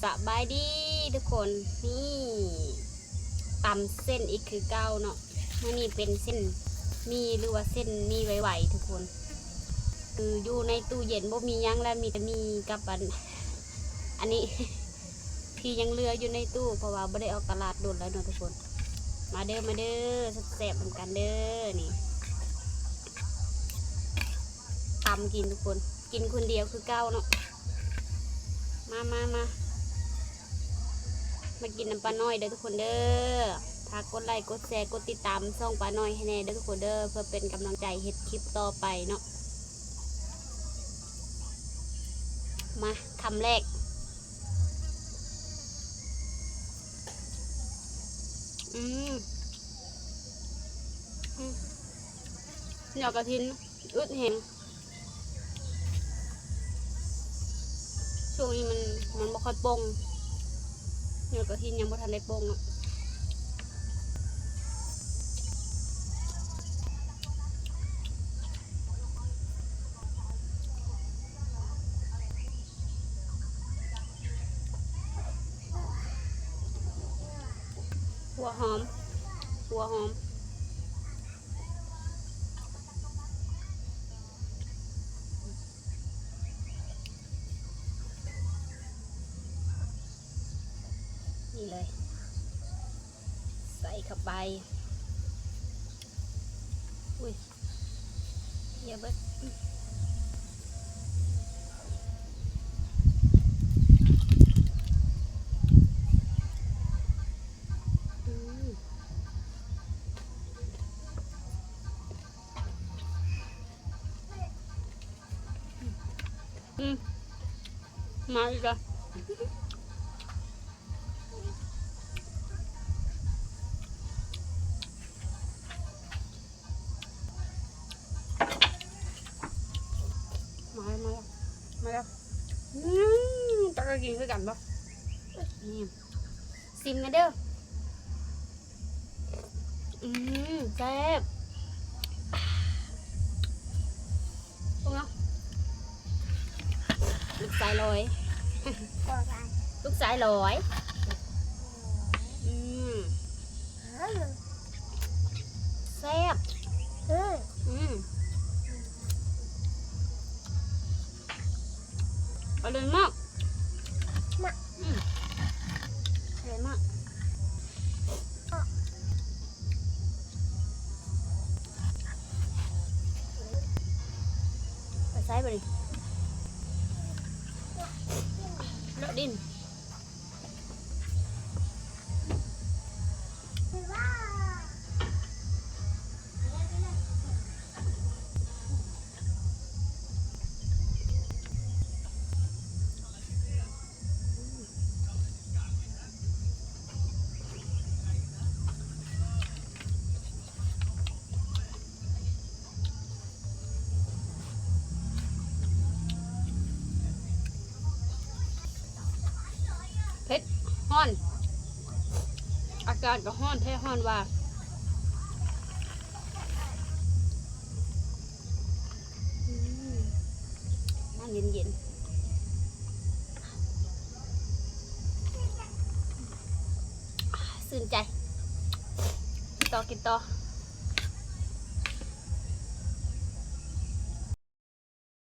ສະບາຍດີທຸກຄົນ ນີ້ຕຳເສັ້ນອີກຄືເກົ່າເນາະ. ມື້ນີ້ເປັນເສັ້ນໝີ່ ຫຼືວ່າເສັ້ນໝີ່ໄວໆທຸກຄົນ. ຄືຢູ່ໃນຕູ້ເຢັນບໍ່ມີຫຍັງແລ້ວ ມີແຕ່ໝີ່ກັບອັນ ອັນນີ້ທີ່ຍັງເຫຼືອຢູ່ໃນຕູ້ ເພາະວ່າບໍ່ໄດ້ອອກຕະຫຼາດດົນແລ້ວເນາະທຸກຄົນ. ມາເດີ ມາເດີ ແຊບໆນຳກັນເດີ. ນີ້ຕຳກິນທຸກຄົນ ກິນຄົນດຽວຄືເກົ່າເນາະ. ມາ ມາ ມາ ມາກິນນຳປ້ານ້ອຍເດີທຸກຄົນເດີ. ຝາກກົດໄລ ກົດແຊ ກົດຕິດຕາມຊ່ອງປ້ານ້ອຍໃຫ້ແດ່ເດີທຸກຄົນເດີ ເພື່ອເປັນກຳລັງໃຈເຮັດຄລິບຕໍ່ໄປເນາະ. ມາ ຄຳແລກ ອືມ ອືມ ໜຽວກະທິນ ອຶດແຮງ. ຊ່ວງນີ້ມັນ ມັນບໍ່ຄ່ອຍປົ່ງ ຍອດກະທິນຍັງບໍ່ທັນໄດ້ປົ່ງເນາະ. ຫົວຫອມ ຫົວຫອມ. ນີ້ເລີຍ ໃສ່ເຂົ້າໄປ. ອຸ້ຍ ເຍອະເບິດ. ອືມ ອືມ ມາອີກລະ. ມາແລ້ວ ມາແລ້ວ ມາແລ້ວ. ອືມ ຈັກກະກິນຄືກັນບໍ່? ນີ້ ຊິມແດ່ເດີ. ອືມ ແຊບ. ເບິ່ງເນາະ ລູກຊາຍລອຍ ລູກຊາຍລອຍ. ອືມ ແຊບ. ອືມ ອະລ່ອຍມາກ. ອືມ ອະລ່ອຍມາກ. ໄປໃສບາດນີ້? ເລາະດິນ. ເຜັດ ຮ້ອນ ອາກາດກໍຮ້ອນແທ້ ຮ້ອນວ່າ. ອືມ ນ້ຳເຢັນໆ ຊື່ນໃຈ. ກິນຕໍ່ ກິນຕໍ່.